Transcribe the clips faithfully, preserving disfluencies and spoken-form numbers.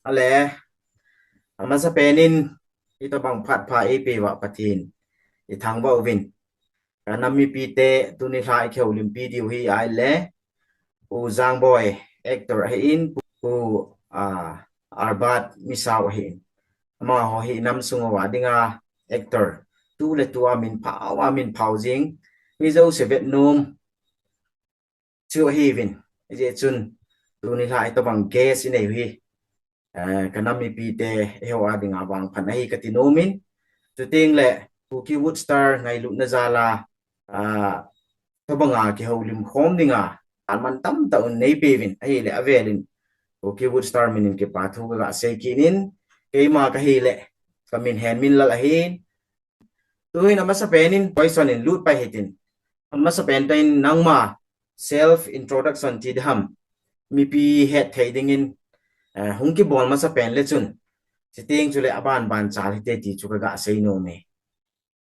Ale, amasapen in, itobang phat pha eipeuva Pathen ithangvah uvin. Ka nam mipite tuni lha ikihoulimpi diu hi ahile, Pu Jangboi, actor ahin, Pu, ah, Albert Misao ahin. Amaho hi nam sung uva dinga actor, tu le tua min phao, a min phao jing, mi jouse vet nom chu ahiuvin. Hijeh chun, tuni lha itobang guest inei u hi, eh, ka nam mipite eiho a dinga vangphat ahi kati nom in. Chuteng le, Kuki Wood Star ngailutna jal a, ah, tobanga kihoulim khom dinga, aman tamtah un neipeuvin, ahile avel in, Kuki Wood Star min in kipa thu kaga sei kit in, keima kahile, ka min Henminlal ahin, tuhin amasapen in, question in lut pai hitin. Amasapen tah in nangma self introduction ti diham, mipi hetthei dingin, eh, hung kibol masapen le chun, chuteng chule aban ban chal hite ti chu kaga sei nom e.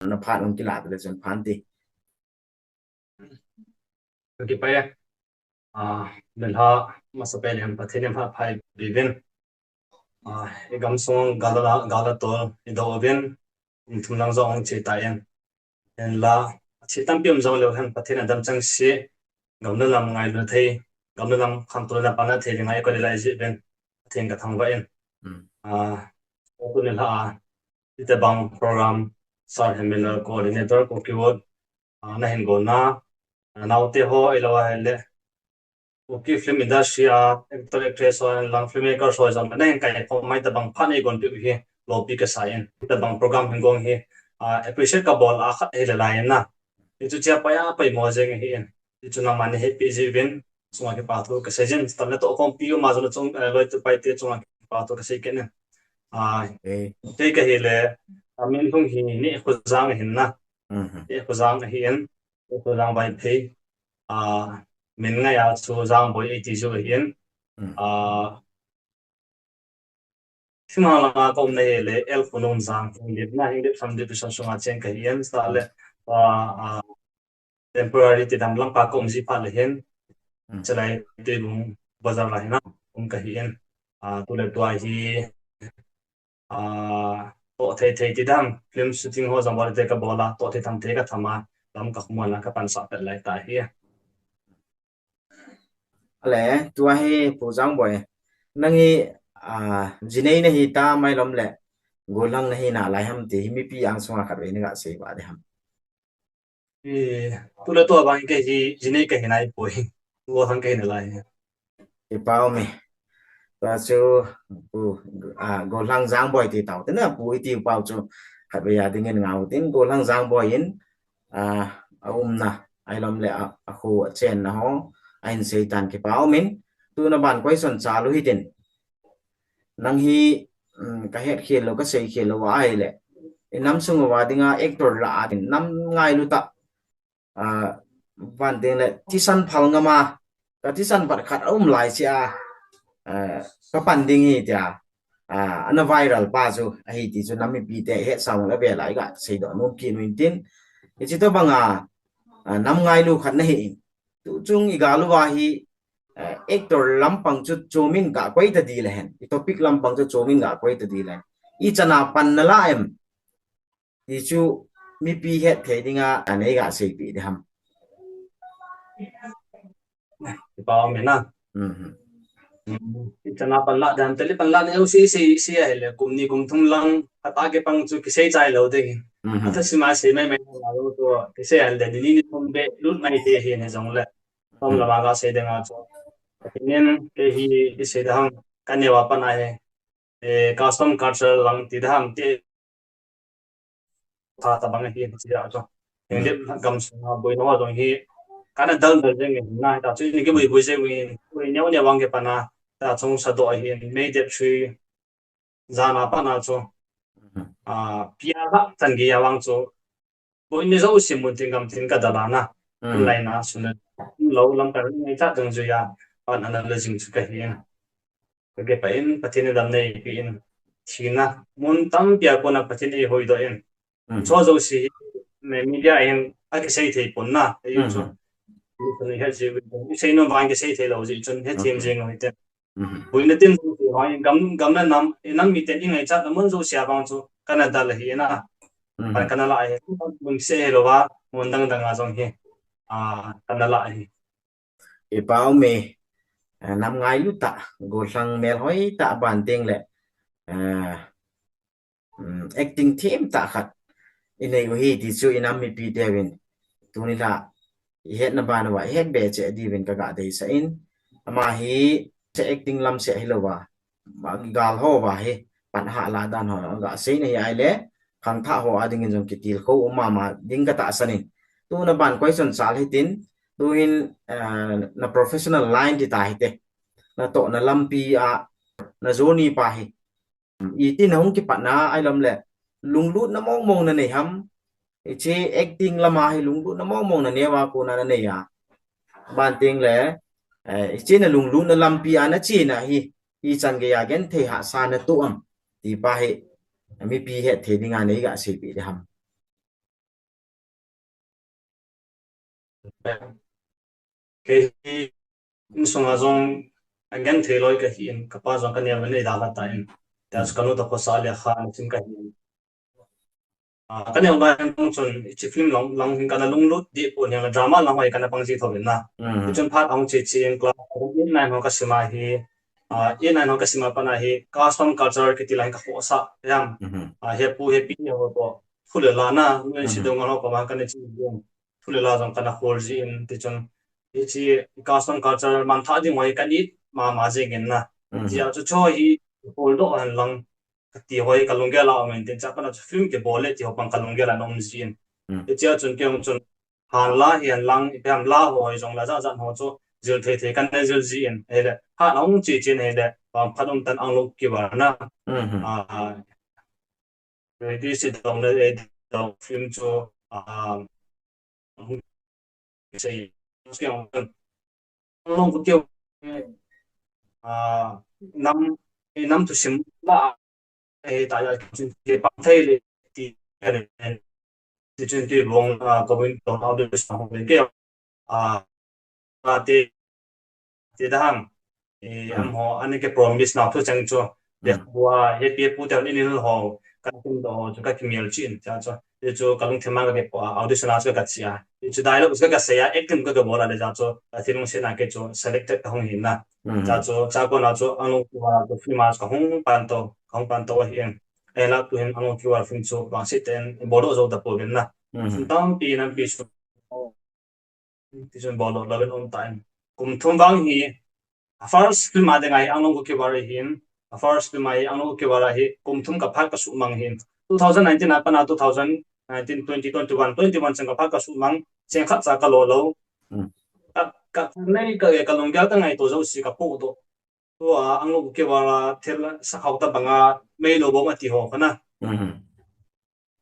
Na phat hung kilah le chun phan ti. Ka kipah e. Ah, nilhah masapen in Pathen in phat pha eipeuvin. Ah, igamsung gal a, gal a tol idoh uvin, kum thum lang jong ahung che tan. Hinla, ache tampi um jongleu hen Pathen in adam chengse, gamna lam ngailu thei, gamna lam khangtou le pan la thei dinga ikoi le lai jeh uvin, Pathen kathangvah in. Hmm. Ah, tuni lha a, itobang program, Sir Henminlal Coordinator, Kuki Wood, ah, nahin gonna, ah, naote ho, ahilou ahile, Kuki film industry a actor, actress ho, lang filmmaker ho jong nahin kaikhom mai tobang phat neigonpeh u hi lopi kasa in. Tobang program hin gong hi, ah, appreciate kabol a khat ahile lai in na. Hichu chia pai a poimo jeng ahi in. Hichu nangman nahepeh jeh uvin, chunga kipa thu kasei jin, tamna toh khompi um a jong chung, eh, loi tu pai te chunga kipa thu kasei kit in. Ah, eh, kei kahile, amin lhung hi Nehkhojang ahin na. Mhm. Nehkhojang ahin, Nehkhojang Vaiphei. Ah, min ngai a chu Jangboi eiti chu ahin. Mm. Ah, Thinglhang langa ka umna hile, L Khonungjang, Henglep na, Henglep Sum Division sunga cheng kahi in, chule, ah, ah, temporary ti dam lang pa ka um ji phat le hin, mm, chulai Tuibung bazar la hin a um kahi in, ah, tu le tua hi, ah, toh thei thei ti dam, film shooting ho jong bol te kabol a, toh thei tham thei katham a, lam kakhum a kapansah pet lai ta hi. Ale, tua hi Pu Jangboi, nang hi, ah, jinei nahi tam ahilou le, gollhang nahi nalai ham ti hi mipi angsunga khatvei naga sei uva diham. Eh, tu le tua vang kei hi jinei kahi naipoi. Gollhang kahi nalai. Kipah um e. Tua chu, Pu, ah, gollhang Jangboi ti tau. Tena Pu iti pau chu khatvei a dingin ngau tin, gollhang Jangboi in, ah, aumna, ahilou le a, akho achenna ho, ahin sei tan, kipah um in, tuna ban question chalu hitin. Nang hi, um, kahet khel lou, kasei khel lou ahile, inam sung uva dinga actor lah a din, nam ngailu tah, ah, van ding le, thisan phal ngam a, ka thisan vat khat aum lai chia, ah, kapan ding hi tia, ah, ana viral pa chu ahi ti chu nam mipite hetsau le ve lai ga seidoh nom kit u in tin. Hichi tobanga, ah, nam ngailu khat nahi in. Tu chung igal uva hi, ah, actor lampang chu chomin gakoi ta ding le hen. I topic lampang chu chomin gakoi ta ding le hen. Ichan a pan nalah em. Ti chu mipi hetthei dinga, ah, neiga seipeh diham. Kipah um e na. Mhm. Mm, ichan a pan lah dam, teli pan lah neo si, si, si ahile, kum ni kum thum lang, atah kipang chu kisei chai lou ding. Mhm. Atha sima sei mai mai na lou to, kisei ahile, ni ni ni thum be, lut mai te hi ne jong le. Tom, mm, lama gasei ding a chu. Nin, kei hi, kisei dam, kaneo a pan ahi. Eh, custom culture lang ti dam, ti tha tabang hi, ti a chu. Hmm. India gamsunga boina ho jong hi, kana dal dal jeng in, na, ta chu ni kibui bui jeng in, bui neo neo vang kipan a, ta chung sadoh hi, May date three, jan a pat a chu. Hmm. Ah, pia la, chan gei a vang chu. Boina jouse mun tin gam tin kadal a na. Hmm. Lai na, sun lou lam ka ngai cha dang ju ya, pan ana la jing chu kahi in. Ka kipah in, Pathen in damna eipeh in. thina mun tampi a kona Pathen in eihoidoh in. Cho jouse hi, me media hin akisei thei pon na, ei chu. Ni he ji, isei nom vang kisei thei lou ji chun, hethem jing u hite. Boina tin jouse hi, gam, gam le nam, inam miten ingaichat na mun jouse a vang chu, kana dal ahi na. Pan kana la ahi, mun sei hilou va, mun dang dang a jong hi, a, kana la ahi. I pau me, eh, nam ngailu tah, gollhang melhoi tah ban teng le, eh, um, acting them tah khat inei u hi ti chu inam mipi teuvin. Tuni la, ihetna ban uva, ihet be cheh diuvin kaga deisah in. Ama hi, se acting lam seh hilou va, ma gal ho va hi, pan hah la dan ho, ga sei na hi ahile, khangthah ho a dingin jong kitilkhou um mama ding katahsan in. Tuna ban question chal hitin, tuhin, eh, na professional line ti ta hite. Natohna lampi a, na journey pa hi. Iti na hung kipatna, ahilou le, lunglutna mong mong na nei ham. Hiche acting lama hi lunglutna mong mong na neiuva kona na nei a. Ban teng le, eh, hiche na lunglutna lampi a na chena hi, ichan geiya genthei hahsa na toh am. Ti pa hi, mipi hetthei dinga neiga seipeh ding ham. Kei hi insunga jong agenthei loi kahin, kapa jong kaneo nei dalha tan. Tia chu kanu toh khosa le kha sim kahin. A, kaneo lai tong chun, hiche film lang, lang hin kana lunglut deh pon, hiche drama lang ho hi kana pang ji thou vin na. Hichun phat ahung che che in class eight nine ho kasim a hi, a, eight nine ho kasim a pat a hi, custom culture kiti lang hi kakhohsah, hiam. A, hepu hepi ho toh, thu le la na, nu le si dong ho koma kana che jin. Thu le la jong kana hol jin, ti chun, hiche custom culture manthah ding ho hi kanit mama jing in na. Tia chu cho hi, holdoh hen lang, kati ho hi kalunggel a um in tin, chua pat a chu film kibol le ti ho pang kalunggel a um jin. Hichea chun kei jong chun, han la hihen lang, ipi ham la ho hi jong la jat jat ho chu, jil thei thei kana jil jin, ahile, han ahung che chen ahile, phat um tan Anglo Kivar na. A, Ready si dong le, eh, dong film chu, ah, sei, sei ong, ong keu, ah, nam, eh, nam thusim la, eh, ta ya chin ke pang thei le ti, ti chin ti bong, ah, ko bin dong au de sa hong le ke, ah, ah, te, ti da ham. Eh, amaho, ani ke promise nau thu chang chu. Bia bua, hepi hepu te hon in ho, ka tum doh ho chu ka kimel chin, tia chu. Ti chu ka lungthim a ka kipo a, audition a chu ka chi a. Ti chu dialogue chu ka sei a, acting ka ka bol a le tia chu. Ka thi lungset na ke chu, selected ka hung hin na. Tia chu, tia kona chu, Anglo Kivar a chu film a chu ka hung pan to, ka hung pan to ahi in. Ahinla tuhin Anglo Kivar film chu, vangset ten, bol doh jou ta pouvin na. Film tampi nampi chu. Ti chun bol lou, lou in um tan. Kum thum vang hi, a first film a dinga hi Anglo Kivar ahin, a first film a hi Anglo Kivar a hi, kum thum ka phat ka suhmang hin. Two thousand nineteen a pat a two thousand nineteen, twenty, twenty-one, twenty-one chang ka phat ka suhmang, cheng khat cha ka lo lou. Ka, ka, nei ka, ka lunggel ka ngaito jouse ka pohdoh. Tua Anglo Kivar a thil sakhao tabang a meilou bom ati ho kha na.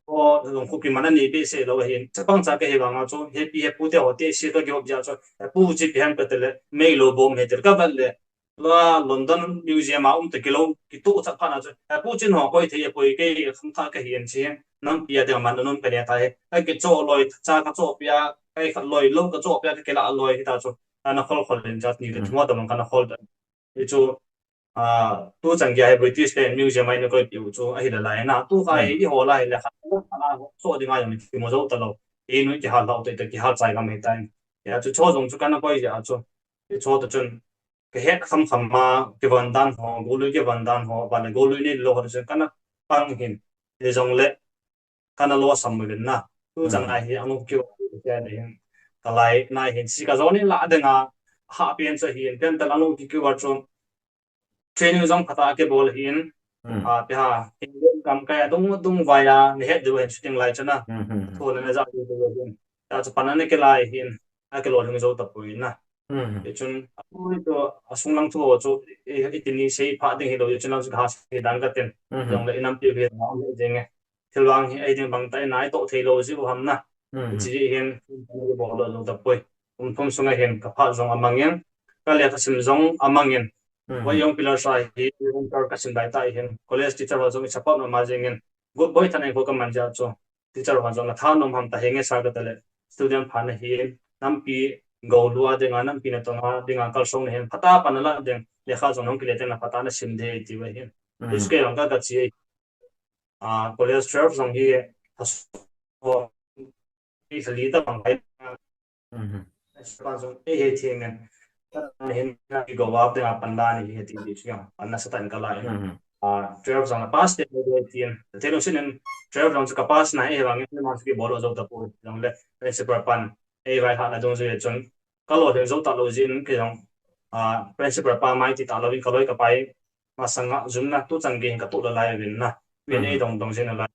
Ho, jong khu kiman anei behseh lou ahin. Chapang cha ka hi vang a chu, hepi hepu te ho te si to ki hop jia chu. Hepu chi pi ham ka ti le, meilou bom he tir ka vet le. La London Museum a um te kilou, kitu cha pha na chu. Hepu chin ho koi thei poi kei khangthah ka hi an chi. Nampi a te man nun ka ne ta he. Ka kicho loi, cha ka cho pia, ka khat loi, lou ka cho pia, ka kila loi hi ta chu. Ana khol khol in jat ni le thua ta man kana khol ta. Hichu, ah, tu chang gei a hi British te Museum a ina koipiu chu ahi le lai na. Tu kha hi i hol a hi le kha, kha na so ding a jong kimu jou ta lou. I nu kihal lou te, te kihal chai gam hi tan. Hia chu cho jong chu kana koi jeh a chu. I cho ta chun. Ka het kham kham ma, kivon dan ho, golui kivon dan ho, ba le golui nei lou ho chu kana pang hin. Hijongle, kana losam uvin na. Tu chang a hi Anglo Kivar te hin. Ka lai na hin si ka joni la ding a ha pen chu hin pen ta Anglo Kivar chu training jong phat a kibol hin. A, pi ha, hin kam kai dung dung vai a, ni het diu hin shooting lai chu na. Thu le na ja diu hin. Ta chu pan a ni kilai hin. A kilolhing jou ta poi na. Hichun, a tu, a sung lang thu ho chu, i, i ti ni sei pha ding hi lou, hichun lang chu ka ha sei dan ka tin. Jong le i nampiu hi na um ding e. Thil vang hi ei ding bang ta i nai toh thei lou jiu ham na. Chi hin, bol lou jou ta poi. Kum thum sung a hin, ka phat jong amang in, ka le ka sim jong amang in. Wai Young Pillars a hi volunteer kasim dai ta hin, college teacher ho jong i support mama jing in, good boy thanei ko kaman jia chu, teacher ho jong na tha nom ham ta henge sir kati le, student pha nahin, nampi gou lua dinga, nampi natong a dinga kalsong nahin, phatah a pan nala ding, lekha jong nahung kile teng le phatah a nasim ding ati uva hin. Hiche kei jong ka, kachi, a, college twelve jong hi, a, so, i thali ta bang kai. Principal jong ei he thing in. Hin na go up dinga pan dan hi ti ti chu jong. Pan nasatah in kala in. A, twelve jong na pass te de tin. Te no sin in twelve jong chu ka pass na e vang in ma chu kibol jou tapoi. Jong le principal pan ei vaihahna dung jui chun. Ka lolhing jou talou jin kei jong, a, principal pa mai ti talou in ka loi ka pai masanga jumna tuchan gei hin ka toh lou lai uvin na. Uvin ei dong dong jin lai.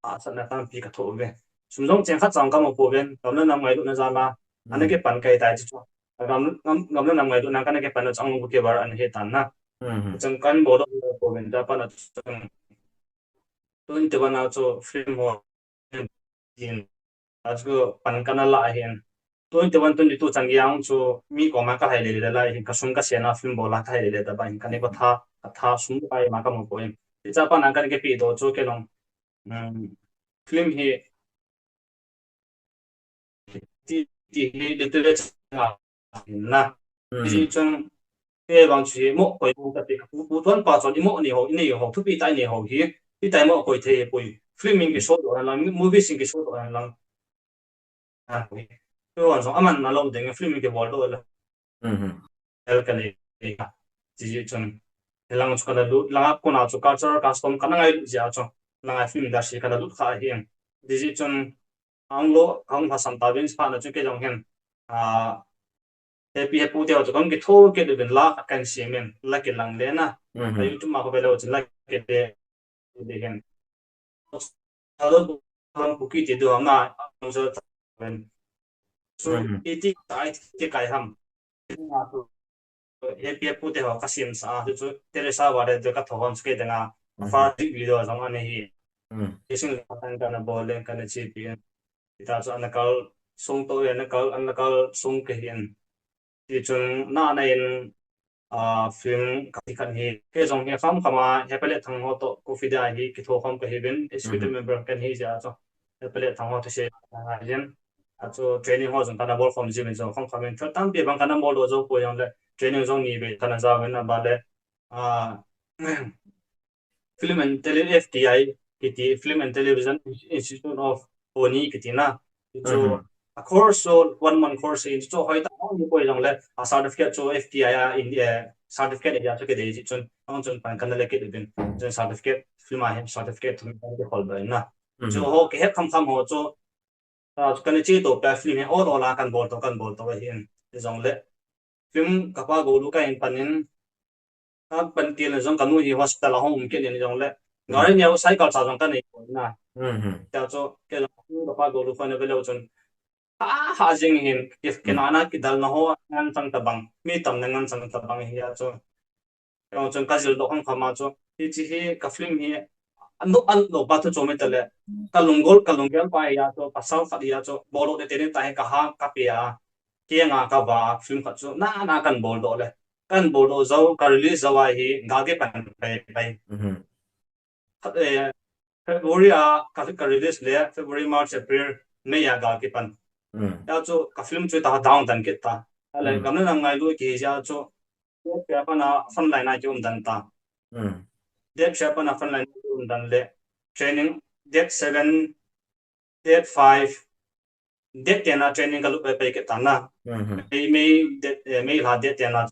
A, satna tampi ka thoh uve. Sum jong cheng khat cha jong ka mu pouvin, gam le nam ngailutna jal a. Ana kipan kai tai chu. Gam, gam, gam le nam ngailutna kana kipan u chang u kibar ana he tan na. Chang kan bol lou pouvin, ta pan a chang. Twenty-one a chu film ho hin, a chu pan kana la hin. Twenty-one, twenty-two chan gei a chu mi koma ka hai le le lai hin, ka sum ka siana film bol a ka hai le le ta ba hin, kani ko tha, ka tha sum ka ma ka mu pouvin. Ti cha pan a kana kipe doh chu kei jong, um, film hi ti, ti hi literature nga na. Ti chun, kei vang chu hi mo koi mo ka ti, pu, pu tuan pa chun i mo nei ho, i nei ho, thupi tah i nei ho hi, i tah i mo koi thei poi. Film in kiso doh lang, movie in kiso doh lang. A, tu wan jong aman na lou ding film in kibol doh la. El ka nei, ti chun. Hilang chu kana lut, langa kona chu culture custom kana ngailut jia chu. Langa film industry kana lut kha hi. Ti chun, Anglo, ang lhasam tauvin phat na chu kei jong hin, a, Happy Happy te ho chu kan kitho kit uvin la kan siam in, la kilang le na. Ka YouTube ma ko be lou chu la kit le, le hin. Hello, kan Kuki ti du na, ang so, so, iti, tai, ti kai ham. Happy Happy te ho ka siam sa, chu, chu, Teresa Vare te ka tho hon chu kei dinga, a first video jong ana hi. Kei sing le kan kana bol le kana chepi. Ita chu ana kal sung to, ana kal, ana kal sung kei hin. Ti chun na na in, a, film ka ti khan hi. Kei jong hi kham kham a, Happy le Thang ho to, Coffee Day hi, kitho kham ka hi uvin, executive member kan hi jia chu. Happy le Thang ho to se, a, jin. A chu training ho jong kana bol khom jin jong kham kham in. Chu tampi bang kana bol doh jou poi jong le, training jong ni be kana ja uvin a ba le. A, Film and Tele-, F T I, kiti, Film and Television Institute of Pune kiti na. Chu, a course chu one month course in chu hoi ta hoi ni poi jong le, a certificate chu F T I a in, eh, certificate ya chu kei dei chun, ang chun pan kana le kit uvin. Chun certificate, film a hin certificate thum kan kihol uvin na. Chu ho kihet kham kham ho chu, a, kana che to pa film hi ol ol a kan bol to, kan bol to ahin. Ti jong le, film ka pa golu ka in pan in, ka pan til jong ka nu hi hospital a hung um kit in jong le. Gari neo cycle cha jong ka nei poi na. Tia chu, kei jong ka pa golu kho na ve leu chun. Ha, ha jing hin, ki, kinahna kidalna ho ngan chang ta bang. Mi tamna ngan chang ta bang hi a chu. Kei jong chun ka jil doh kham kham a chu. Hiche hi ka film hi, an doh, an doh pa thu chom ta le. Ka lunggel, ka lunggel pa hi a chu, pasal khat hi a chu. Bol lou te te ni ta hi ka ha, ka pe a. Kei nga ka va, film khat chu. Na, na kan bol doh le. Kan bol doh jou, ka release jou a hi, gal kipan pai, pai. Khat, eh, February a ka, ka release le, February, March, April, May a gal kipan. Ya chu ka film chu ta down dan kit ta. Ale, gam le nam ngailut kiti jeh a chu, date sia pan a frontline a ki um dan ta. Date sia pan a frontline a ki um dan le, training, date seven, date five, date ten a training ka lut pai pai kit ta na. May, May, date, eh, May lha date ten a,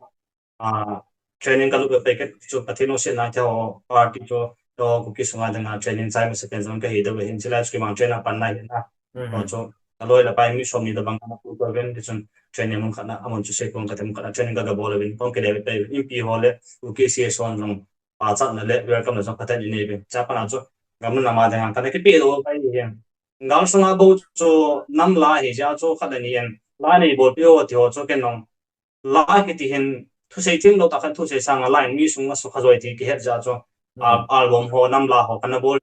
ah, training ka lut pai pai kit chu Pathen lungsetna keiho party chu, to Kuki sunga dinga training chai masa pen jong ka hi deuh hin chilai chu kimang train a pan na hi na. To chu ka loi le pai mi som ni tabang kana pu to ven ti chun training mun khat na, amun chu sei kong ka te mun khat na training ka ga bol uvin kong kile pai inpi ho le Kuki C S O jong pachatna le welcome na jong Pathen in nei uvin. Chapang a chu gam le nam a dinga kana kipe doh pai hi. Gal sunga bou chu nam la hi jeh a chu khat le ni in la nei bolpi ho ti ho chu ken jong la kiti hin thusei thim lou tah khan thusei sanga la in mi sunga sukha joi ti kihet jeh a chu al-, album ho nam la ho kana bol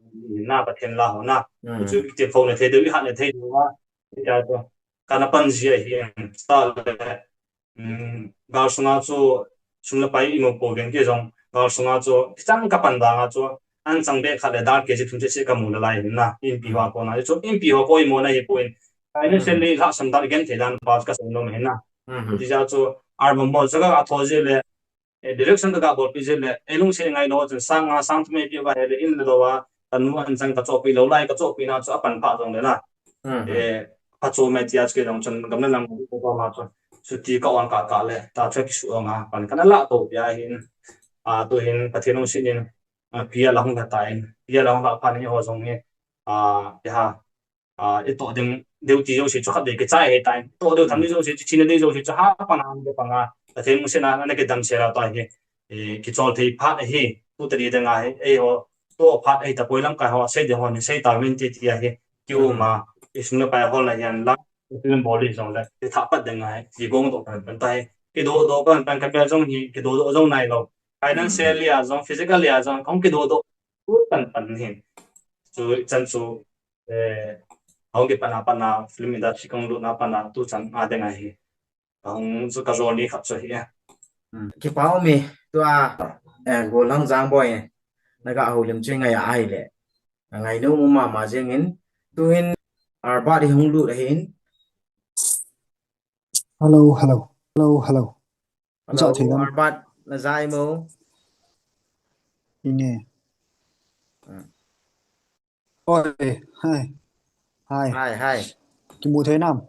na Pathen la ho na. Chu kiti kho na thei deuh, i hat na thei deuh a. Ti a chu kana pan ji ahi in. Sa le, um, gal sunga chu sum le pai imu pouvin kei jong, gal sunga chu, kichang kapan danga chu, an chang be khat le dar kg thum cheh cheh kamu nalai hin na, inpi ho a kona, chu inpi ho koi mo na hi poi. Financially lhasam dan genthei dan pa kasei nom hin na. Ti ja chu, album bol chu ka tho ji le, eh, direction ka ga bolpi ji le, eh, lungset ngai lo chun sang nga sang thum ei pi va he le in le lo a, ka nu an chang ka chohpi lo lai, ka chohpi na chu apan pha jong le na. Eh, pha chu mai tia chu kei jong chun gam le nam ko pa ma chu. Chuti ka on ka ka le, ta chu kisu ong a, pan kana la to pia hin. A, tu hin Pathen lungset in, a, pia la hung la ta in, pia la hung la pan hi ho jong hi. A, ya ha. A, i toh ding, duty jouse chu khat vei kichai ahi tai. Toh ding tham ding jouse chu, china ding jouse chu ha panga, ha panga. Pathen lungset na, na kidam sel a ta hi. E, kichol thei phat ahi. Tu tadi ding ahi. Ei ho, toh phat ahi tapoi lamkai ho, sei ding ho, ni sei ta min ti ti ahi. Ki um a, i sum le pai hol na hian la, i film bol ding jong le, i thah pat ding ahi. Ki gong doh pan pan ta hi. Kidoh doh pan pan ka bel jong hi, kidoh doh jong nai lo. Financially a jong, physically a jong, kong kidoh doh. Tu pan pan hin. Chu chan chu, eh, hung kipat na, pat na film industry kong lut na, pat na tu chan a ding ahi. Hung chu ka journey khat chu hi. Kipa um e, tua, eh, Golhang Jangboi, na ga houlim chu ngai a ahi le. Na ngai nom mama jing in, tu hin Arbat i hung lut ahin. Hello, hello, hello, hello. Hello, ja thei nam? Arbat, na jai mo? Ine. Oi, hi. Hi. Hi, hi. Kimu thei nam?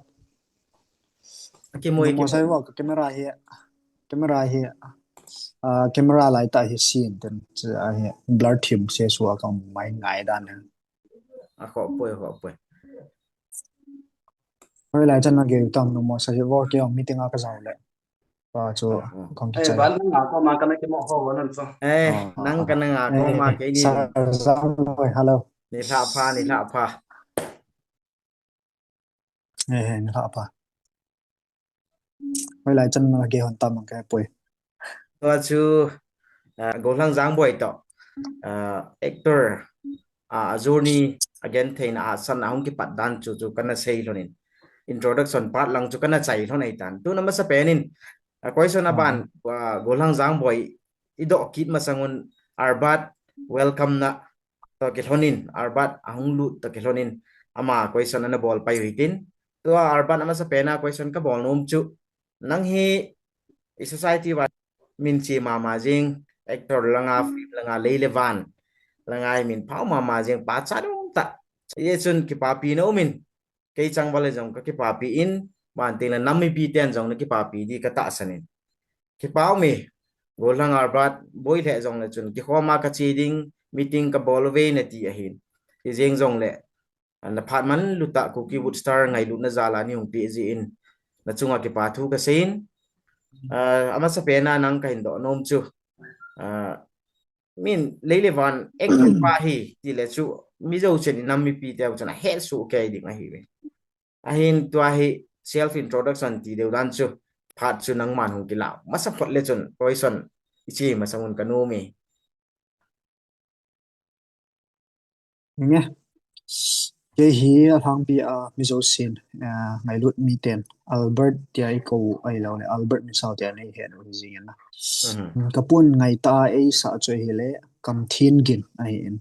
Kimu, kimu. Sai wa ka camera hi. Camera hi. Ah, camera lai ta hi sin ten. Chu a hi blur thim se suwa ka mai ngai dan. A kho poi, kho poi. Hoi lai chan na ge tam no mo sai wa ke meeting a ka jao le. Pa chu kong ki chai. Ba nang a ko ma kana kimo ho wa nan so. Eh, nang kana a ko ma ke ni. Sa sa mo hello. Ni la pha, ni la pha. Eh, ni la pha. Hoi lai chan na ge hon tam ke poi. Tua chu, ah, Golhang Jangboi to, ah, actor, ah, a journey a genthei na a san a hung kipat dan chu chu kana sei lhon in. Introduction part lang chu kana chai lhon ei tan. Tu na masa pen in, ah, question a ban, ah, Golhang Jangboi i doh kit masang un Arbat welcome na to kilhon in, Arbat a hung lut to kilhon in, ama question ana bol pai u hitin. Tua Arbat a masa pen a question ka bol nom chu. Nang hi i society va min che mama jing, actor langa, film langa, lei le van langa i min phao mama jing, pa cha dong ta. Ye chun kipapi na um in, kei chang va le jong ka kipapi in, ban ting le nam mipi ten jong na kipapi di ka tahsan in. Kipa um e, Golhang Arbat, boi le jong le chun, kikhoma ka che ding, meeting ka bol ve na ti ahin. Hi jeng jong le, na phat man lut a Kuki Woodstar ngailutna jal a nei hung pe jin, na chunga kipa thu ka sei in, ah, a masa pen a nang ka hin doh nom chu. Ah, min lei le van actor pa hi ti le chu mi jo chen i nam mipi te u chun a het su kei ding ahi ve. Ahin tua hi self introduction ti deu dan chu phat chu nangman hung kilau. Masa phot le chun question i che masang un ka nom e. Nge. Kei hi a lhangpi a mi jousen, ah, ngailut mi ten Albert tia i ko u ahi lo le, Albert Misao tia nei het u hi jing in na. Mhm. Mm, ka pun ngai ta a ei sa chu ahi le, Kamthiangin ahi in.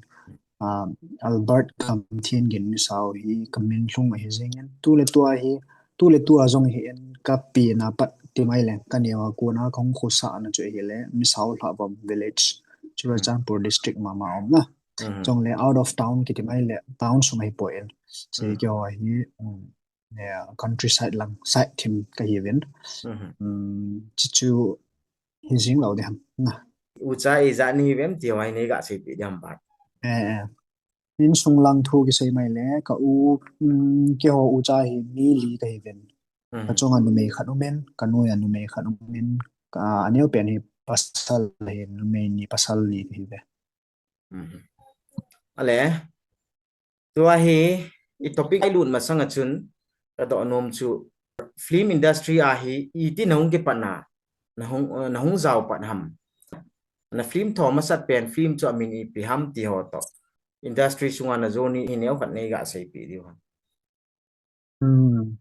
Ah, Albert Kamthiangin Misao hi ka min lhung ahi jing in. Tu le tua hi, tu le tua jong hi in ka pi na pat ti mai le, ka neo a kona ka hung khosa na chu ahi le, Misao Lhavom Village, Churachandpur District mama um na. Mhm. Chong le out of town kiti mai le, town sung ahi poi in. Se kio hi, um, ne, countryside lang, side thim ka hi vin. Mhm. Um, chi chu hi jing lo de ham na. Ucha ijat ni hi vem ti hoi nei ga sei pi de ham ba. Eh, eh. Insung lang thu kisei mai le, ka u, um, keiho ucha hi mi li ka hi vin. Mhm. Ka chunga numei khat um in, ka noiya numei khat um in, ka, a neo pen hi pasal hi numei ni pasal li ka hi ve. Mhm. Ale, tua hi, i topic a i lut masang a chun, ka doh nom chu, film industry a hi, i ti na hung kipat na, na hung, na hung jao pat ham. Na film tho masat pen, film chu a min ipi ham ti ho to. Industry sunga na journey hi neo khat nei ga sei pi diu ham. Hmm.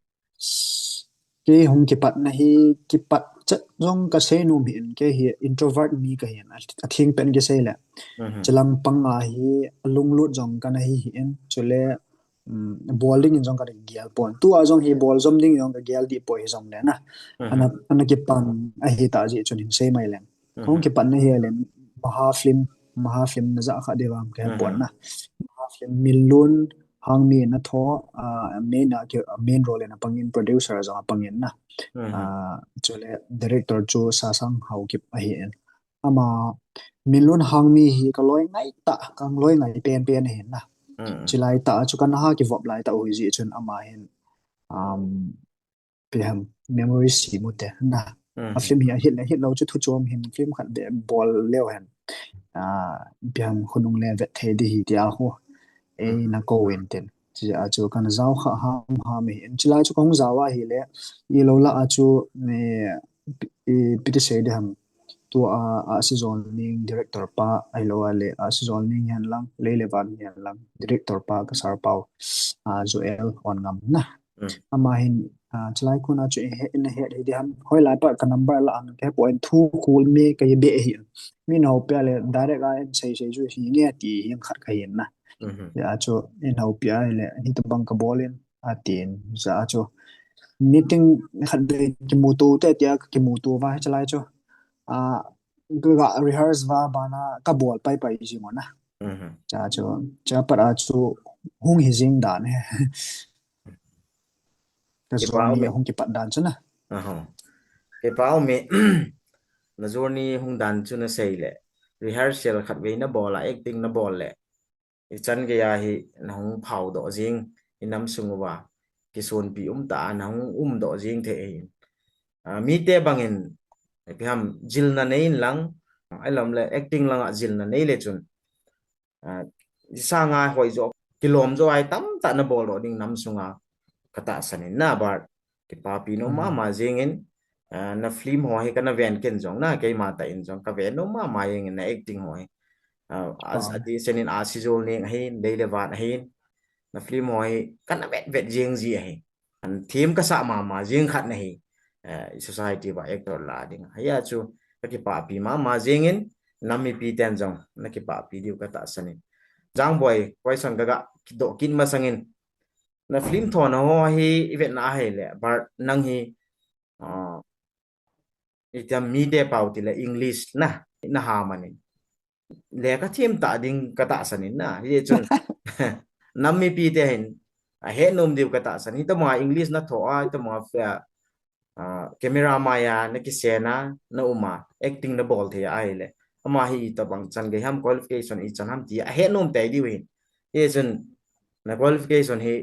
Kei hung kipat na hi, kipat Chat jong kasei nom hi in, kei hi introvert mi kahi in, a, atheng pen kisei le. Mhm. Chilang panga hi alunglut jong kana hi hi in, chule, um, bol ding in jong kana gel pon. Tua jong hi bol jom ding jong kagel dih poi hi jong le na. Mhm. Ana, ana kipan ahi ta jeh chun hin sei mai leng. Mhm. Kong kipan na hi le Maha Film, Maha Film na ja kha de vam ka he pon na. Maha Film Minlun Hangmi na tho, ah, main a ki, main role na pangin, producer jong a pangin na. Mhm. Ah, chule director chu Sasang Haokip ahi in. Ama Minlun Hangmi hi kaloi ngai ta, kaloi ngai pen pen ahi na. Mhm. Chilai ta chu kana ha kivop lai ta u hi jeh chun ama hin, um, ipi ham, memory si mu te na. Mhm. A film hi ahit le hit lou chu thu chom hin film khat be bol leu hen. Ah, ipi ham khonung le vet thei di hi tia ho. Ei na ko in tin. Chi a chu kana jao kha ham ham hi. In chilai chu kong jao a hi le. I lo la a chu ni i piti sei di ham. Tua a, a si jol ning director pa, ahilou a le, a si jol ning hihen lang, lei le van hihen lang, director pa ka sar pau, a Joel on ngam na. Mm. Ama hin, ah, chilai khun a chu in he, in he, he, he, ham, hoilai pa ka number la an, ke po in thu khul mi ka ye be hi. Mi na ho pia le, direct a in sei sei chu hi nge ti hi khat ka hin na. Mhm. Ya chu, in ho pia le, hi ta bang ka bol in, a tin, ja chu. Meeting khat be kimuto te tia kimuto va, chilai chu. Ah, ka rehearse va bana ka bol pai pai jing u na. Mhm. Cha chu, cha pat a chu hung hi jing dan he. Ka journey hung kipat dan chu na. Aha. Kipa um e, na journey hung dan chu na sei le. Rehearsal khat vei na bol a, acting na bol le. I chan gei a hi na hung phao doh jing, i nam sung uva. Kisonpi um ta a na hung um doh jing thei ahi. Ah, mite bangin, ipi ham, jilna nei in lang, ahilou le acting langa jilna nei le chun. Ah, i sanga hoi jo, kilom jo ai tam ta na bol doh ding nam sunga ka tahsan in na bar. Kipapi nom mama jing in, ah, na film ho hi kana ven ken jong na, keima ta in jong ka ven nom mama jing in na acting ho hi. Ah, a, a ti sen in a si jol ning ahi, lei le van ahi, na film ho hi kana vet vet jing ji ahi. An thim ka sa mama jing khat na hi, eh, i society va actor la ding. Hia chu, ka kipapi mama jing in, nam mipi ten jong, na kipapi diu ka tahsan in. Jang Boi, question ka ga, kidoh kin masang in, na film tho na ho hi, i vet na ahi le, but nang hi, ah, itam mite pau ti le English na, na ha manin. Lekha thim ta ding ka tahsan in na. Hi chun, nam mipi te hin, a he nom diu ka tahsan. Hi tama English na tho a, hi tama fia, ah, camera maya na kisena, na uma, acting na bol thei a ahi le. Ama hi i tabang chan gei ham qualification i chan ham ti a he nom te diu hin. Hi chun, na qualification hi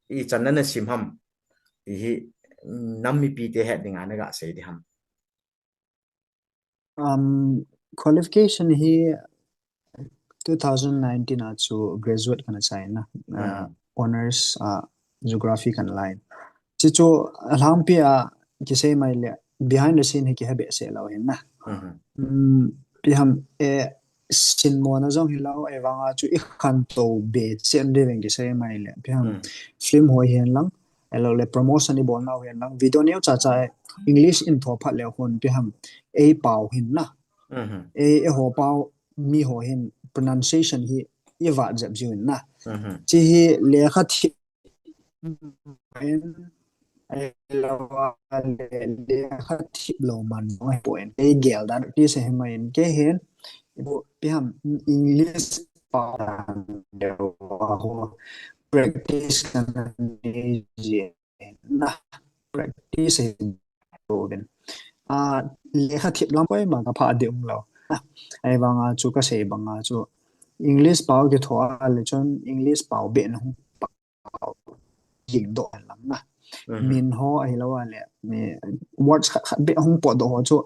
i chan na na sim ham. Ti hi, nam mipi te het ding a na ga sei di ham. Um, qualification hi two thousand nineteen a chu graduate kana chai na, uh, honors, uh, geography kana line. Chi chu alhangpi a kisei mai le behind the scene hi kihe behseh lou hin na. Mhm. Um, ipi ham, eh, sinmo na jong hilou, ahivanga chu i khantou be chen de veng kisei mai le. Ipi ham, film ho hihen lang, ahilou le promotion i bol nau hihen lang, video neo cha cha English in tho phat le hun ipi ham, ei pau hin na. Mhm. Ei, ei ho pau mi ho hin pronunciation hi i vat jep jiu hin na. Mhm. Chi hi lekha thim, ahilou le lekha thip lou man jong ahi poi. Ei gel dan ti se hi mai in ke hin. Ipi ham English pau dan deu a ho practice kana nei ji na practice hi to den. A, lekha thip lam poi ma ka pha de um lou. Ahivanga chu ka sei banga chu English pau kitho a le chun English pau be na hung pau jing doh hen lang na. Mhm. Min ho ahilou a le, mi words khat khat be hung pot doh ho chu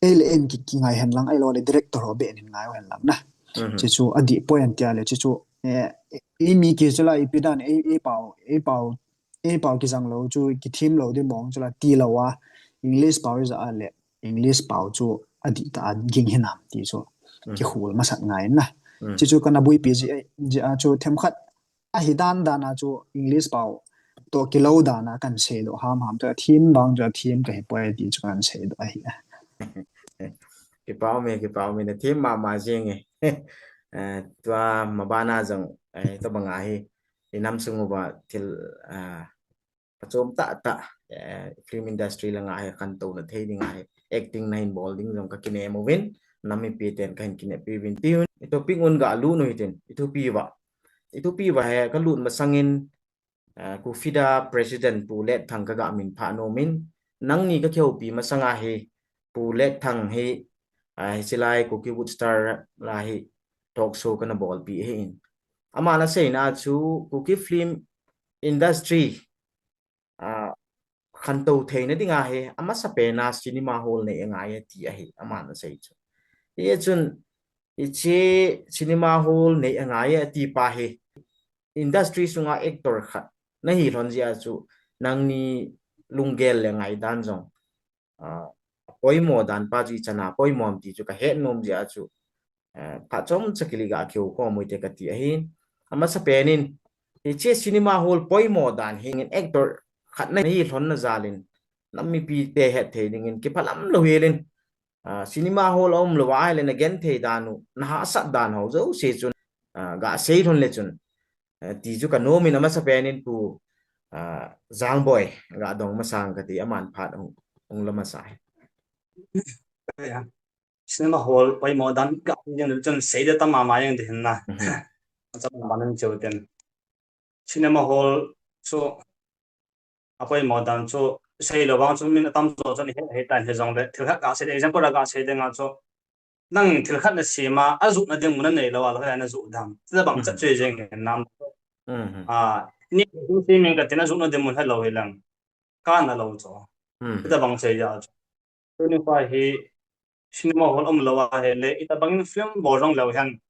ei le en ki, kingai hen lang, ahilou le director ho be nin ngai hen lang na. Mhm. Chi chu adih poi an tia le, chi chu, eh, ei mi ki chu la ipi dan, ei, ei pau, ei pau, ei pau kijang lou chu, kithim lou di mong chu la ti lou a, English pau i ja a le, English pau chu adih ta a ging hinam ti chu, mhm, kikhol masat ngai na. Mhm. Chi chu kana buipi ji, ji a chu themkhat ahi dan dan a chu English pau toh kilou dan a kan seidoh hamham, tua theme vang chu theme kahi poi ti chu kan seidoh ahi. Kipa ume, kipa ume, nathem mama jenge. Eh, tua mabana jong, eh, tobang ahi, inam sung uva thil, ah, phachom tahtah, eh, film industry langa hi khantouna thei dinga hi acting nahin bol ding jong kakinem uvin, nam mipi ten kahin kinepi uvin tin, i topic un galut u hitin, i thupi uva. I thupi uva hi kalut masangin, eh, Kufida President Pu Letthang kagamin phah nomin, nangni kakihoupi masanga hi, Pu Letthang hi, ah, hiche lai Kuki Woodstar la hi talk show kana bolpi ahin. Aman aseina chu Kuki film industry, ah, khantou theina dinga hi, amasapen a cinema hall nei angai ati ahi, aman asei chu. Hichun, hiche cinema hall nei angai ati pa hi, industry sunga actor khat nahi lhon jeh a chu, nangni lunggel le ngaidan jong, ah, poimo dan pa chu ichan a poimo ham ti chu kahet nom jeh a chu, eh, phachomcha kile ga kikhom u hite kati ahin. Amasapen in, hiche cinema hall poimo dan hi actor khat nahi lhonna jal in, nam mipi te het thei dingin kiphalam lou helin, ah, cinema hall aum lou ahile nagenthei dan u, nahahsat dan ho jouse chun, ah, gasei lhon le chun, ah, ti chu kanom in, amasapen in Pu, ah, Jangboi gadong masang kati, aman phat hung, hung la masa hi. Cinema hall poimo dan gasei ding le chun seida tam mama jeng ding ahin na. Mhm. Acha ban cheu ten. Cinema hall chu apoimo dan chu seilou vang chu min atamjo chun ahet, ahet tan, hijongle thil khat gasei ding, example a gasei dinga chu, nang thil khat nasem a, ajohna ding mun nanei lou a, lou hoi a najoh dam. Tobang chat chu jeng nam. Mhm. Ah, ni semin katin ajohna ding mun helou hilang. Kana lou chu. Mhm. Tobang sei ja chu. Tuni pa hi cinema hall um lou ahile, itobang in film bol jong leu hen,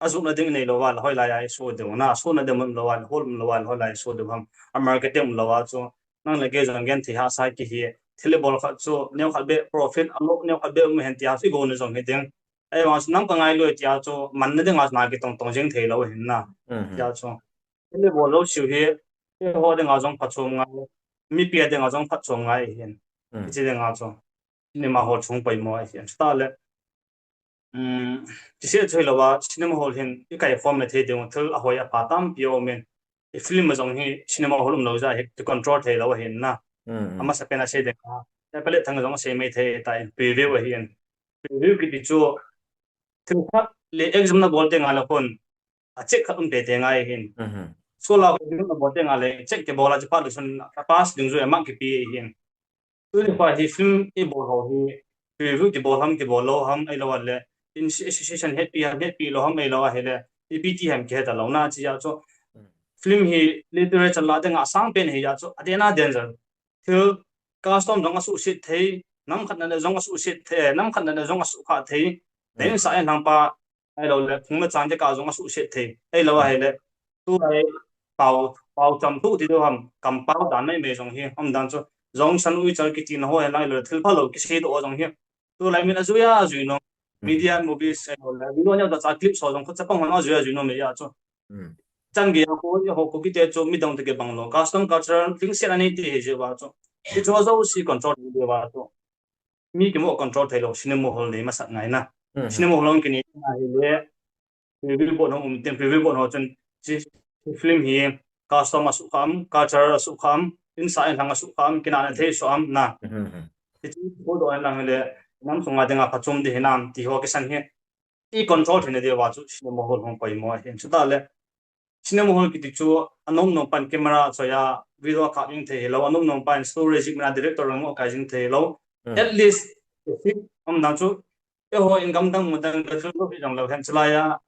ajohna ding nei lou a, lou hoi lai a isoh diu na, asohna ding um lou a, hall um lou a, lou hoi lai isoh diu ham, a marketing um lou a chu, nang le kei jong genthei hahsa kihi, thil ibol khat chu, neokhat beh profit, alo neokhat beh um hen tia chu, igona jong hi ding. Ahivang chu, nam kangailu tia chu, manna dinga chu, na kitong tong jeng thei lou ahin na, Mhm. tia chu. Thil ibol jouseu hi, eiho dinga jong phachom ngai, mipi a dinga jong phachom ngai ahin. Mhm. Hiche dinga chu, cinema hall chu hung poimo ahin. Chutah le, um, tiseh chu hilou a, cinema hall hin ikaikhom le thei ding, thil ahoi apha tampi aumin. I film a jong hi cinema hall um lou jeh a hi kicontrol thei lou ahin na. Mhm. Amasapen a sei ding a, Pu Letthang jong asei maithei tan, preview ahin. Preview kiti chu, thil khat le exam nabol teng le khun, a check khat um teitei ngai ahin. Mhm. School a exam nabol teng le check kibol a, chuphat le chun a pass ding jeh a mark kipe ahin. Tuni pa hi film ibol ho hi, preview kibol ham, kibol lou ham, ahilou le, in association hetpi ham, hetpi lou ham, ahilou ahile, ipi ti ham kihet talou na, hiche jeh a chu. Mm. Film hi literature la dinga asangpen ahi jeh a chu, aden a danger. Thil custom jong asuhset thei, nam khat natna jong asuhset thei, nam khat natna jong asuhkhah thei. Mm. Insah inlhang pa, ahilou le, phung le chang te kah jong asuhset thei. Ahilou ahile, tulai pao, pao cham thu ti diu ham, kampao dan maimai jong hi, um dan chu, jong san ui chal kiti na ho hen lang, ahilou le, thil phalou kisei doh jong hi. Tulai min ajui a, ajui nom. Mm. Media, movies, ahilou le, video neo ta cha clip so jong khu chapang hon ajui a, ajui nom e a chu. Mm. Chan gei a khu, ho khu kiti chu, midang te kibang lou. Custom cultural thing sian anei ti hi jeh uva chu. Hiche ho jouse control ding uva chu. Mi kimoh control thei lou, cinema hall nei masat ngai na. Mhm. Cinema hall hung kinei ahile, preview board hung um tin, preview board ho chun, hiche film hi custom asuhkhah am, cultural asuhkhah am, insah inlhang asuhkhah am, kinahna thei soh am na. Mhm. Hiche ho doh inlang hile, nam sunga dinga phachom ding hinam, ti ho kisan hi, i control theina diuva chu cinema hall hung poimo ahin. Chutah le, cinema hall kiti chu anom nom pan camera choi a video akap jing thei hilou, anom nom pan story jih man a director lang mo akai jing thei hilou. Hmm. At least, um dan chu, eiho in gamdang mundang ka chu lou hi jong lou hen, chulai a,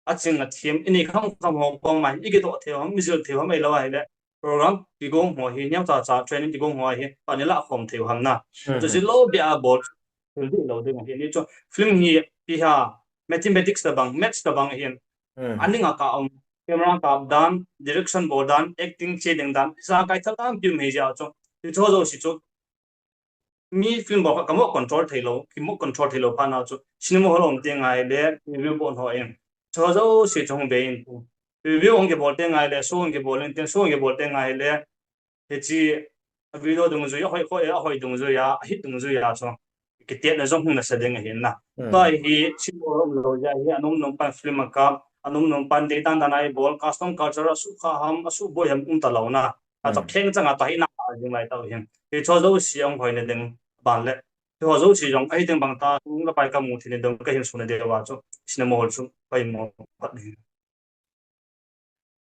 aching athem, ini kham kham ho koma hi, i kidoh thei ham, i jil thei ham, ahilou ahile, program kigong ho hi, neocha cha training kigong ho hi, pan i lah khom thei u ham na. Hmm. Chu jil lou beh a bol, thil dih lou ding ahi. Ni chu film hi ipi ham, mathematics tabang, maths tabang ahin. Hmm. Aning a ka um, camera kap dan, direction bol dan, acting che ding dan, ijakai thil tampi um ahi jeh a chu. Hiche ho jouse chu, mi film bol kha kimoh control thei lou, kimoh control thei lou phat na chu, cinema hall um teng ahile, review board ho in, hiche ho jouse chu hung bei in, Review hung kibol teng ahile, show hung kibol teng, show hung kibol teng ahile, hiche a video dungjui, ahoi, hoi, ahoi dungjui a, ahit dungjui a chu kitetna jong hung nasa ding ahi na. Hmm. Tua hi, chi bol um lou jeh a hi, anom nom pan film a kap, anom nom pan deidan dan a ibol, custom culture a sukha ham, asuboi ham um talou na. A chu Hmm. kheng chang a tua hi na jing lai tau hin. Hicho jouse ahung hoina ding ban le. Hicho jouse jong ahi ding bang ta, hung le pai kamu thei na ding kahin suna ding uva chu. Cinema hall chu poimo phat ahi.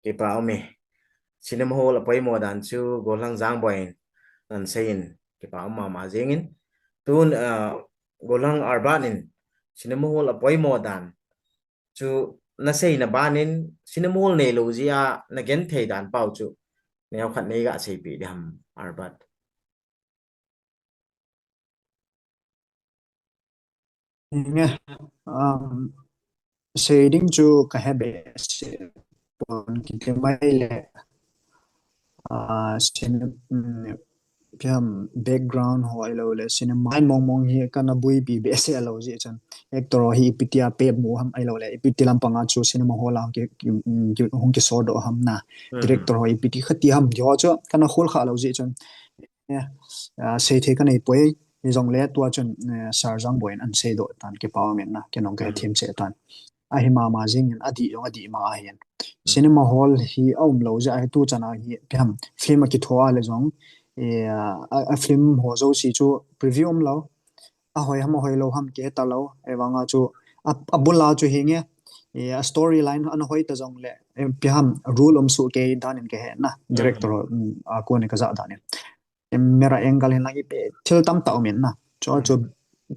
Kipa um e. Cinema hall apoimo dan chu Gollhang Jangboi in ana seiyin, kipa um mama jingin. Tun, ah, Gollhang Arbat in cinema hall apoimo dan chu naseina ban in cinema hall neilou jeh a nagenthei dan pau chu neokhat neiga seipeh diham, Arbat? Nge, um, sei ding chu kahe behseh pon, kiti mai le, ah, cine-, um, ipi ham, background ho ahilou le, cinema line mong mong hi kana buipi behseh lou jeh chun, actor ho hi ipi tia pep mu ham ahilou le, ipi ti lampang a chu cinema hall a hung ki, ki, um, ki, hung kisodoh ham na, Hmm. director ho ipi ti kha ti ham, ti ho chu kana khol kha lou jeh chun, eh, ah, seithei kanei poi, hijongle tua chun, eh, Sir Jangboi in ana seidoh tan, kipa um in na, kei jong kahe Hmm. them cheh tan. Ahi mama jingin, adih jong adih ma ahin. Hmm. Cinema hall hi aum lou jeh a hi, tu chan a hi, ipi ham, film akitho a le jong, eh, a, a film ho jouse chu preview um lou. Ahoi ham, ahoi lou ham, kihe talou. Ahivang a chu, a, abul a chu hinge, eh, a storyline ana hoi ta jongle, eh, ipi ham, rule um soh kei dan in kahe na, Hmm. director ho, um, a kon in kajah dan in. Camera angle hin lang ipi thil tamtah um in na. Chu, Hmm. chu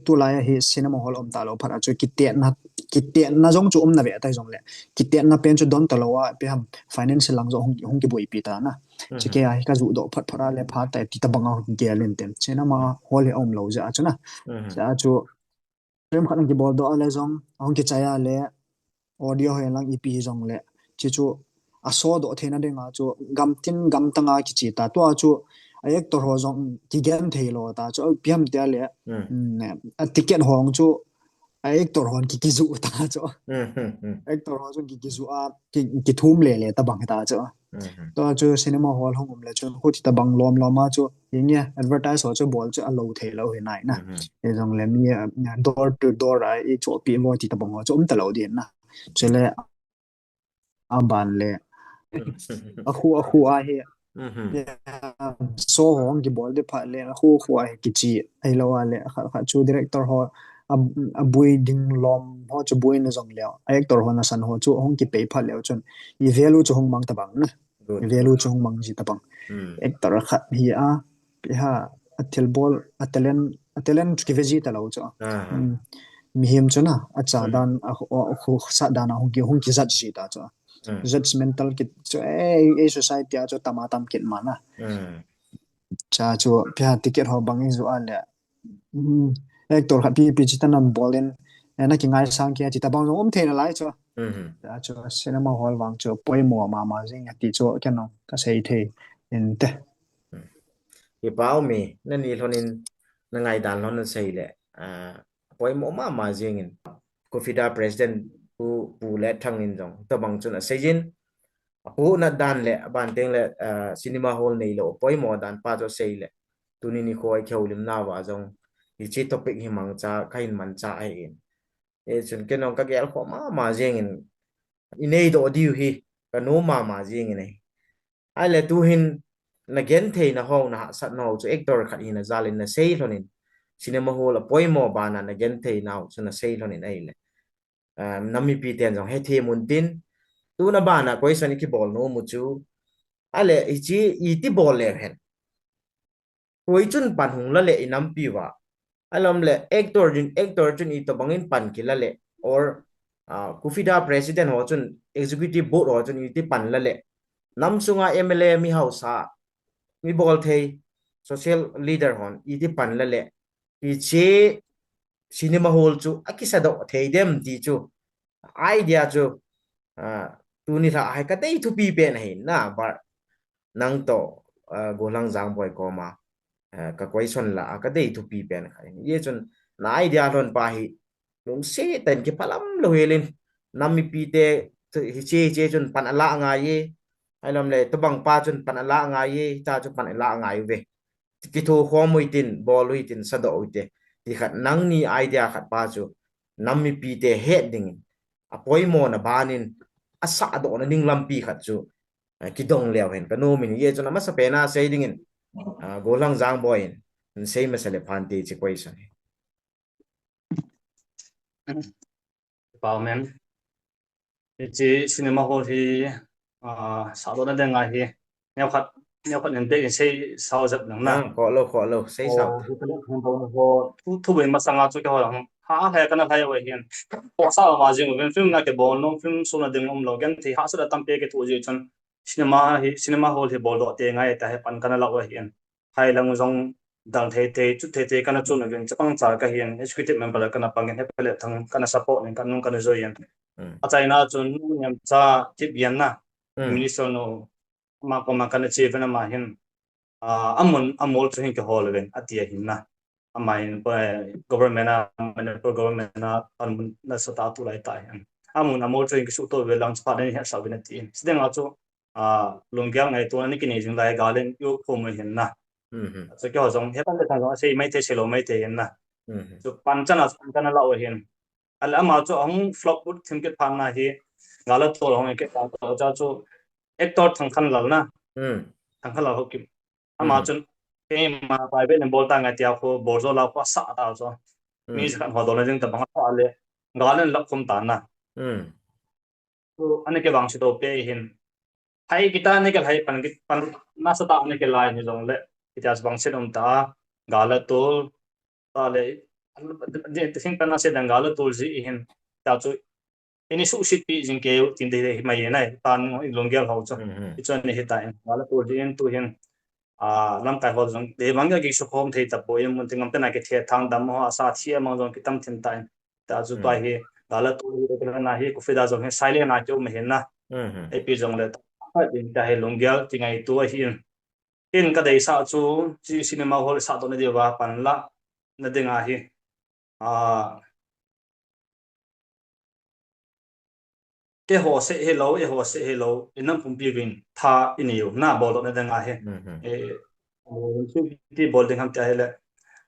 tulai a hi cinema hall um talou phat a chu kitetna, kitetna jong chu um na ve ta jongle. Kitetna pen chu don talou a, ipi ham, finance lang jong hung, hung kibuipi ta na. Hmm. Chukei a hi kajuh doh phat phat a le phat ta ti tabang a hung gel in tin. Cinema Hmm. hall hi aum lou jeh a chu na. Hmm. Jeh a chu film khat hung kibol doh a le jong, hung kichai a le, audio ho lang ipi jongle, chu chu asodoh theina ding a chu, gamtin gamtang a kiche ta. Tua chu, a actor ho jong kigenthei lou ta chu, ipi ham tia le, Hmm. um, a ticket ho chu, a actor hon ki, kijuh ta chu. Hmm, hmm, hmm. Actor ho chu ki, kijuh a, ki, kithum le le tabang ta chu. Mhm. Tua chu cinema hall hung um le chun, huti tabang lom lom a chu, hinge advertise ho chu bol chu alou thei lou hi nai na. Mhm. Hijongle mi, ah, door to door a ichohpi vo ti tabang ho chu um talou din na. Chule aban le, Mhm. akhu, akhu a hi, Mhm. ya, show ho hung kibol ding phat le, akhu, akhu a hi kiche, ahilou a le, khat, khat chu director ho, a, abui ding lom ho chu buina jongle, a actor ho nasan ho chu hung kipei phat leu chun, i value chu hung mang tabang na. Good, I value good. chu hung mang ji tabang. Hmm. Actor khat hi a, ipi ham, a thilbol, a talent, a talent chu kive ji talou chu. Ah. Hmm. Mihem chu na, acha Hmm. dan, a, a, a, khu sat dan a hung ki, hung kijat ji ta chu. Hmm. Judgmental kit chu, eh, eh, society a chu tam a tam kit ma na. Hmm. Cha chu, ipi ham, ticket ho bang ijoh a le, Hmm, actor khat pi, pi chi tan abol in, eh, na kingaisang kei a ti tabang jong um thei nalai chu. Mhm. Tua chu cinema hall vang chu poimo mama jing e ti chu kei jong kasei thei inte. Hmm. Kipa um e, nani lhon in, na ngaidan lhon nasei le, ah, poimo mama jing in. COFIDA President Pu, Pu Letthang in jong tabang chun asei jin. Apohnat dan le, aban teng le, ah, cinema hall neilou, poimo dan pa chu asei le. Tuni nikho i kihoulimna uva jong, hiche topic hi mangcha, kahin mancha ahin. Hichun kei jong kagel kho mama jing in, i neidoh diu hi, kanom mama jing in ahi. Ahile tuhin, nagenthei nau, nahahsat nau chu actor khat hina jal in nasei lhon in, cinema hall apoimo bana nagenthei nau chu nasei lhon in ahile. Ah, nam mipi ten jong hethem un tin, tuna bana question i kibol nom u chu, ahile, hiche iti bol leu hen. Koi chun pan hung la le i nampi uva. Ahilou le actor chun, actor chun itobang in pan kila le, or, ah, COFIDA president ho chun, executive board ho chun iti pan la le. Nam sunga M L A, mi haosa, mi bol thei, social leader hon iti pan la le. Hiche cinema hall chu akisadoh thei dem ti chu. Idea chu, ah, tuni lha hi kadei thupi pen ahi na, but nang toh, ah, Gollhang Jangboi koma, ah, ka question la a kadei thupi pen kha. Hichun na idea lhon pa hi lungset tah in kiphalam lou hel in, nam mipi te hiche, hiche chun pan ala ngai e. Ailom le, tobang pa chun pan ala ngai e, ta chu pan ala ngai uve. Kitho khom u hitin, bol u hitin, sadoh u hite. Ti khat nangni idea khat pa chu, nam mipi te het dingin, apoimo na banin, asadoh na ding lampi khat chu, eh, kidong leu hen, ka nom in, hiche chun amasa pena sei dingin, ah, Golang Jangboi in, sei masa le phante chi koi sang. Pau men. Hiche cinema hall hi, ah, sadoh na ding ngai hi. Neo khat, neo khat nen te in sei sao jep nang na. Ah, ko lo, ko lo, sei sao. Oh, hi khat hung dong ho. Thu, thu bin masanga chu keiho lang. Ha, ha, kana hai wa hin. Ko sa ma jing, film na kibol nom, film su na ding um lo. Gen thi ha sa da tam pe ke thu ji chun. Cinema hi, cinema hall hi bol doh te ngai ta he pan kana la wa hin. Hai lang jong dal thei thei, chu thei thei kana chun uvin, chapang cha ka hin, executive member kana pangin, he pele thang kana support nin, kanung kana join. Hmm. A China chun, niam cha tip yan na, hmm, minister nu, ma ko ma kana che vena ma hin, ah, amun, amol chu hin ke hol ven, ati a hin na. Ama hin, eh, government a, Manipur government a, amun na sa ta tu lai ta hin. Amun, amol chu hin ke su to ve lang, chapa ni he sa vena ti. Sideng a chu, ah, lunggel ngaito na ni kinei jing lai, galen yu khu mu hin na. Mhm. Chu keiho jong, he pan le thang jong, sei mai thei, sei lo mai thei hin na. Mhm. Chu pan chan a, pan chan a la u hin. Ale ama chu ahung flop ut thim kit phat na hi, gala tol hung kit ta cha chu, actor Thangkhanlal na. Hmm. Thangkhanlal Haokip. Ama, hmm, chun, keima private nin bol ta ngai tia khu, bol jo la khu, asa ta chu. Hmm. Mi khat ho dol na ding tabang a le, galen la khum ta na. Hmm. Chu, ani ke vang si to pe hin. Hai kita ani ke hai pan ki, pan na sa ta ani ke lai ni jong le. Kita bang si um ta, gala tol, ta le, ti sing pan na se dang gala tol ji hin. Ta chu, ini su sit pi jing ke u tin de hi mai nai, ta ni lunggel ho chu. Mhm. I chu ani hi ta in, gala tol ji in tu hin. Ah, lamkai ho jong, de bang ya ki su khom thei ta po in mun ting am te na ke the thang dam ho, asa thi amang jong ki tam thin ta in. Ta chu, hmm, tua hi, gala tol hi, na hi, kufida jong hi, silent na chu um hin na. Mhm. Epi jong le, ta din ta hi lunggel ti ngaito ahi in. In ka deisah chu, chi cinema hall sadoh na diuva pan la, na ding ahi. Ah, keiho seh hilou, eiho seh hilou, i nam pumpi vin tha i nei u, na bol doh na ding ahi. Mhm. Eh, chu ti bol ding ham ti ahi le.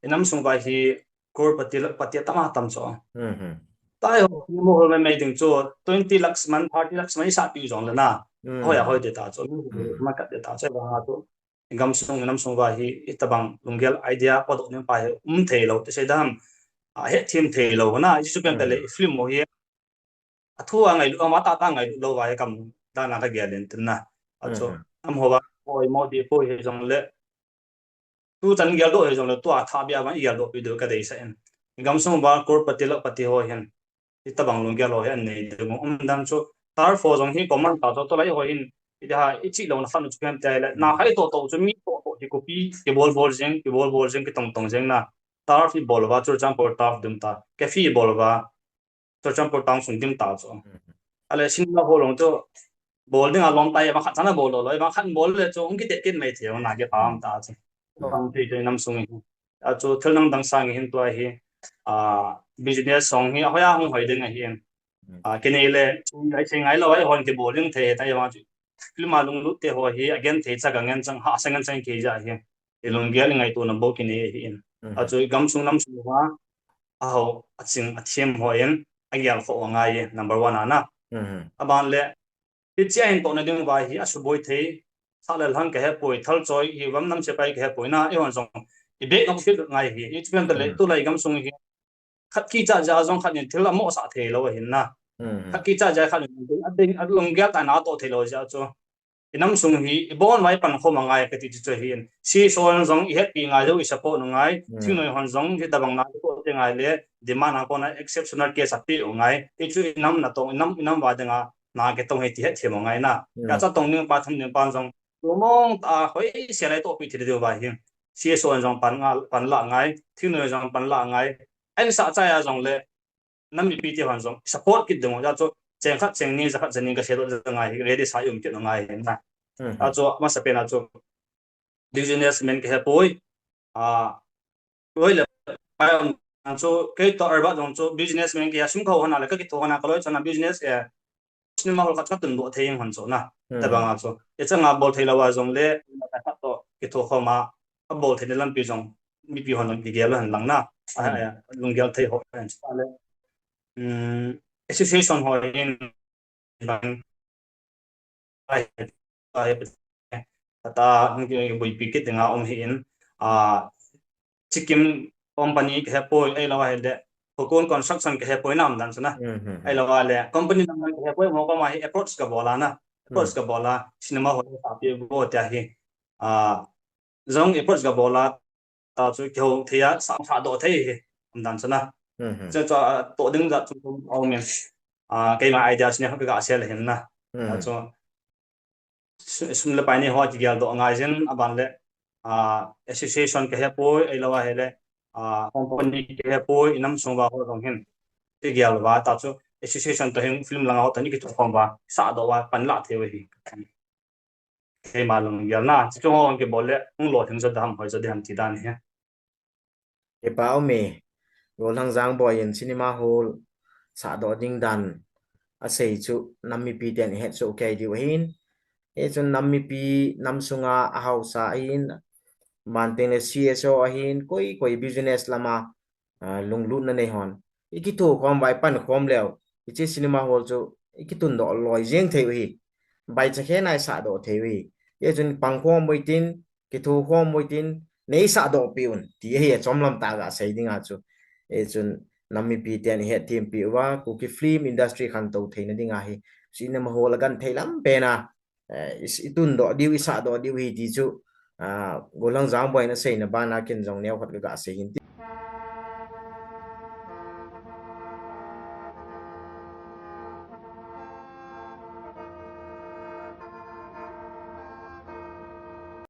I nam sung uva hi, crorepati, lakpati tam a tam chu. Mhm. Tua hi ho, mo hol mai mai ding chu, twenty lakhs man, thirty lakhs man i sah pi jong le na. Mhm. Hoi a hoi de ta chu, mhm, ma kat de ta chu, vang a chu. I gamsung, i namsung uva hi, i tabang lunggel idea podoh ning pa hi, um thei lou, ti sei dam, a het thim thei lou, na, i chu pen ta le, hmm, film mo hi, a thu a ngailut, ama tah tah ngailut lou va hi kam dan a ka gel in tin na. A chu, hmm, am ho va, poimo di poi hi jong le, tu chan gel doh hi jong le, tua tha bia ma i gel doh pi diu ka deisah in. I gamsung uva, crorepati, lakpati ho hin. I tabang lunggel ho hi an nei ding um dan chu, turf ho jong hi common ta chu, tulai ho hin, i ha, i chi lou na khan chu pen te le, na khai to to chu mi to to hi kopi, kibol bol jing, kibol bol jing, kitong tong jing na, turf i bol uva, Churachandpur turf dim ta, cafe i bol uva, Churachandpur town sung dim ta chu. Mhm. Ale cinema hall jong chu, bol ding a lom tai, ma khat chan a bol lou lou, ma khat bol le chu, hung kite kit mai thei, na ke pam ta chu. Mhm. Bang thei thei nam sung hi. A chu thil dang dang sang hin tua hi, ah, business jong hi, a hoi a hung hoi ding ahi. Hmm. Ah, kei nei le, ai sei ngai lou, ai hon kibol ding thei, tai ma chu. Film a lunglut te ho hi, a gen thei cha ka ngen chang, hahsa ngen chang kei ja hi. I lunggel i ngaito na bou kei nei ahi in. Hmm. A chu i gamsung namsung uva, a ho, a ching, a thim ho in, a gel kho u angai, number one a na. Hmm. A ban le, Hichea hin tohna ding uva hi, a suboi thei, sah le lhang ka he poi, thal choi hi, vam nam sepai ka he poi na, eihon jong, i bek ngam kit ngai hi, i chu pen ta le, hmm, tulai gamsung hi, khat kicha ja jong khat in thil a mo sah thei lou ahin na. Hmm. Khat kicha ja khat in, a ding, a lunggel tah in a toh thei lou ja chu. I namsung hi, i bon vai pan khom angai ka ti chu chu hin. CSO hon jong i hetpi ngai lou, i support u ngai, hmm, thingnoi hon jong hi tabang na i toh te ngai le, demand a kona exceptional case a pe u ngai, i chu i nam natong, i nam, i nam va ding a, na ke tong hi ti het thim u ngai na. Hmm. Ya cha tong ning pa tham ning pa jong. Lu mong ta hoi sia lai toh pi thei diu va hi. CSO jong pan nga, pan la ngai, thingnoi jong pan la ngai. An sa cha ya jong le, nam mipi te hon jong support kit ding u. Ya chu cheng khat cheng ni, ja khat ja ni ka se doh ja ngai hi, ready sa i um kit u ngai hi na. Hmm. Ya chu masa pen a chu businessman ka he poi. Ah, loi le pai um, ang chu kei toh Albert jong chu businessman ka he, sum ka ho hon a le ka kitho hon a ka loi chon a business e. cinema hall khat ka tundoh thei hon chu na. Hmm. Tabang a chu. Echang a bol thei lou a jong le, khat to kitho khom a, a bol thei na lampi jong, mipi hon kigel hen lang na. A, hmm. A, lunggel thei ho hen chu le. Um, association ho hin, bang, ai, ai, ta, buipi kit dinga um hi in, a, Chikim company ka hepoi, ei lo a hile, Hokon Construction ka hepoi na um dan chu na. Hmm, hmm, hmm. Ei lo a le, company lam ka hepoi, mo ka ma hi approach ka bol a na. Approach, hmm, ka bol a, cinema hall sa pi bo tia hi. A, jong approach ka bol a, ta chu kihou thei a, sa, sa doh thei hi, um dan chu na. Hmm, hmm. Chu, chu, a, to ding jat chu, um, a, keima idea chu ni ka ga sel hin na. Hmm. A chu, su-, sum le pai ni ho kigel doh ngai jin, a ban le, a, association ka hepoi, ei lo a hile, a, company ka hepoi, i nam sung va ho jong hin. Kigel va, ta chu association to hin film lang ho to ni kitho khom va, sa doh va, pan la thei u hi. Keima lunggel na, chu ho kibol le, hung lo theng jo dam, hoi jo dam ti dan hi. Kipa um e, Golhang Jangboi in cinema hall sa doh ding dan asei chu nam mipi ten i het soh kei diu ahin. Hichun nam mipi, nam sunga a haosa ahin, ban teng le C S O ahin, koi, koi business lama, a, lunglutna nei hon. I kitho khom vai pan khom leu, hiche cinema hall chu i kitundoh loi jeng thei u hi. Bai cha khe nai sa doh thei u hi. Hichun pang khom u hitin, kitho khom u hitin, nei sa doh pi un, ti hi a chom lam tah ga sei ding a chu. Hichun nam mipi ten i het them pi uva, Kuki film industry khantou theina ding a hi, cinema hall a gan thei lam pen a, eh, i, i tundoh diu, i sa doh diu hi ti chu, a, Golhang Jangboi in asei na ban a ken jong neo khat ka ga sei hin ti.